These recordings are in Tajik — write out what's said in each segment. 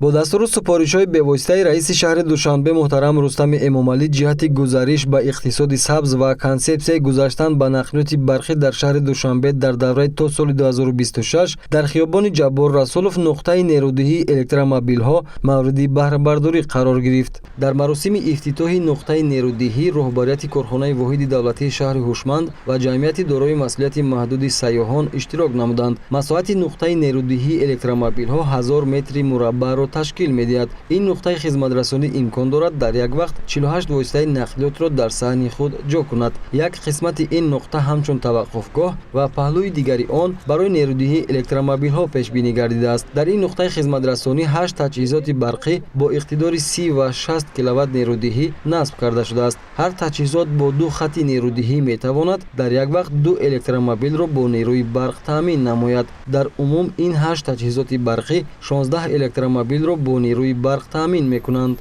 Бо дастуру супоришҳои бевоситаи раиси шаҳри Душанбе муҳтарам Рустами Эмомалӣ ҷиҳати гузариш ба иқтисоди сабз ва консепсияи гузаштан ба нақлиёти барқӣ дар шаҳри Душанбе дар давраи то соли 2026 дар хиёбони Ҷаббор Расулов нуқтаи нерӯдиҳии электромобилҳо мавриди баҳрабардорӣ қарор гирифт. Дар маросими ифтитоҳи нуқтаи нерӯдиҳӣ роҳбарияти корхонаи воҳиди давлатии шаҳри Ҳушманд ва ҷамъияти дорои масъулияти маҳдуди Сайёҳон иштирок намуданд. Масоҳати нуқтаи нерӯдиҳии электромобилҳо 1000 метри мураббаъро ташкил медиҳад. Ин нуқтаи хизматрасонӣ имкон дорад дар як вақт 48 воситаи нақлиётро дар саҳни худ ҷо кунад. Як қисмати ин нуқта ҳамчун таваққуфгоҳ ва паҳлӯи дигари он барои нерӯдиҳии электромобилҳо пешбинӣ гардидааст. Дар ин нуқтаи хизматрасонӣ ҳашт таҷҳизоти барқӣ бо иқтидори 30 ва 60 киловатт нерӯдиҳӣ насб карда шудааст. Ҳар таҷҳизот бо ду хати нерӯдиҳӣ метавонад дар як вақт ду электромобилро бо нерӯи барқ таъмин намояд. Дар умум ин ҳашт таҷҳизоти барқӣ 16 электромобилро бо нерӯи барқ таъмин мекунанд.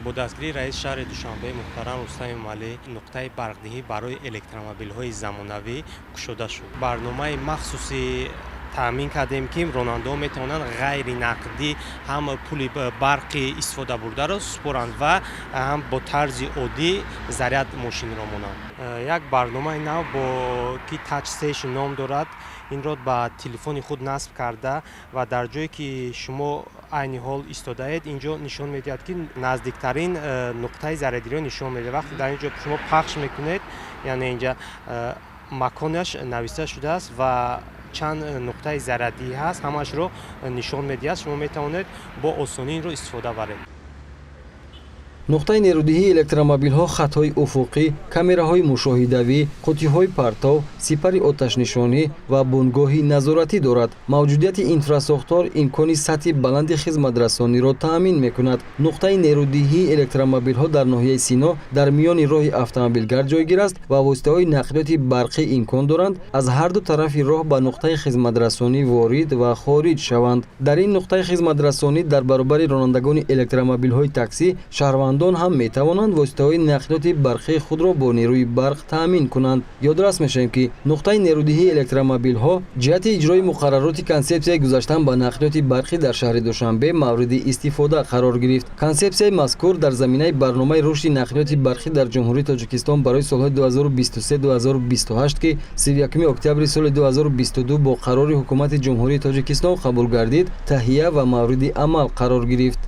Бо дастгирии раиси шаҳри Душанбе муҳтарам Рустам Эмомалӣ нуқтаи барқдиҳӣ барои электромобилҳои замонавӣ кушода шуд. Барномаи махсуси таъмин кардем, ки ронандаҳо метавонанд ғайри нақдӣ ҳам пули барқи истифодабурдаро супоранд ва ҳам бо тарзи оддӣ заряд мошинро монанд. Як барномаи нав бо ки Touch Station ном дорад, инро ба телефони худ насб карда ва дар ҷое ки шумо айни ҳол истодаед, инҷо нишон медиҳад, ки наздиктарин нуқтаи заряддиҳиро нишон медиҳад. Вақте дар ин ҷо шумо пахш мекунед, яъне инҷа маконаш нависта шудааст ва чанд нуқтаи заряддиҳӣ ҳаст, ҳамаашро нишон медиҳад. Шумо метавонед бо осонӣ инро истифода баред. Нуқтаи нерӯдиҳии электромобилҳо хатҳои уфуқӣ, камераҳои мушоҳидавӣ, қуттиҳои партов, сипари оташнишонӣ ва бунгоҳи назоратӣ дорад. Мавҷудияти инфрасохтор имкони сатҳи баланди хизматрасониро таъмин мекунад. Нуқтаи нерӯдиҳии электромобилҳо дар ноҳияи Сино дар миёни роҳи автомобилгард ҷойгир аст ва воситаҳои нақлиёти барқӣ имкон доранд аз ҳарду тарафи роҳ ба нуқтаи хизматрасонӣ ворид ва хориҷ шаванд. Дар ин нуқтаи хизматрасонӣ дар баробари ронандагони электромобилҳои таксӣ шаҳрвандон ҳам метавонанд воситаҳои нақлиёти барқии худро бо нерӯи барқ таъмин кунанд. Ёдрас мешавем, ки нуқтаи нерӯдиҳии электромобилҳо ҷиҳати иҷрои муқаррароти консепсияи гузаштан ба нақлиёти барқӣ дар шаҳри Душанбе мавриди истифода қарор гирифт. Консепсияи мазкур дар заминаи барномаи рушди нақлиёти барқӣ дар Ҷумҳурии Тоҷикистон барои солҳои 2023-2028, ки 31 октябри соли 2022 бо қарори Ҳукумати Ҷумҳурии Тоҷикистон қабул гардид, таҳия ва мавриди амал қарор гирифт.